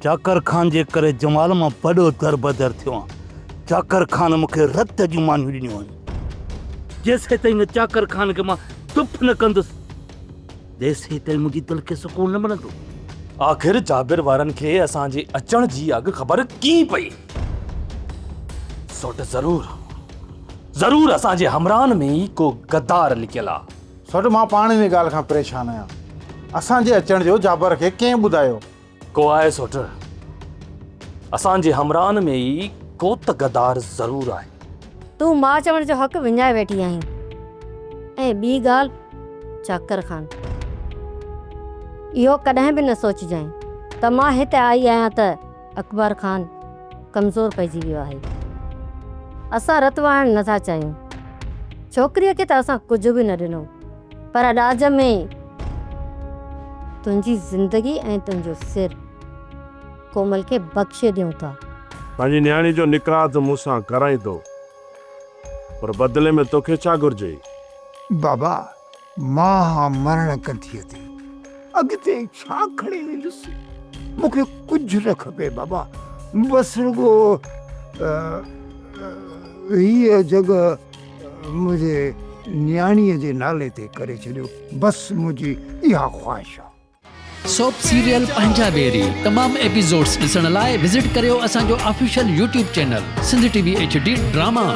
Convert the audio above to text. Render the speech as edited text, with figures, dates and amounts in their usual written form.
چاڪر خان جي ڪري جمال مان وڏو دربدر ٿيو آهيان. چاڪر خان مون کي رت جون مانيون ڏنيون آهن. جيسيتائين ان چاڪر خان کي مان دڦ نه ڪندس، تيسيتائين منهنجي دل کي سڪون نه ملندو. آخر جابر وارن کي اسان جي اچڻ جي اڳ خبر ڪيئن پئي؟ سوٽ ضرور ضرور اسان جي همراهن ۾ ئي ڪو غدار لڪيل آ. سوٽ مان پاڻ انهي ڳالهه کان پريشان آهيان. اسان جي اچڻ جو جابر کي ڪنهن ٻڌايو؟ ڪو آهي سوٽ. اسان جي همراهن ۾ ئي ڪو ته غدار ضرور آهي. تون ماء چوڻ جو حق وڃائي ويٺي آهين ۽ ٻي ڳالهه چاڪر خان اهو ڪڏهن به نه سوچجانء ته مان هتي آئي آهيان ته اڪبر خان ڪمزور پئجي ويو آهي. اسان رت وهائڻ نه ٿا چاهيون. ڇوڪريء کي ته اسان ڪجهه به نه ڏنو پر ڏاج ۾ تنهنجي زندگي ۽ تنهنجو سر ڪومل کي بخشي ڏيون ٿا. پنهنجي نياڻي جو نڪاح ته مون سان ڪرائين ٿو، پر بدلي ۾ توکي ڇا گهرجي؟ بابا، مان هان مرڻ ڪنڌيء تي، اڳتي ڇا کڻي ويندس؟ مون کي ڪجهه نه کپي بابا، بس رڳو هيء جڳهه منهنجي نياڻيء جي نالي تي ڪري ڇڏيو، بس منهنجي اها خواهش آ. سوپ سيريل پنهنجا ويري تمام ايپيسوڊس ڏسڻ لاء وزٽ ڪريو اسان جو official YouTube channel Sindh T V H D drama.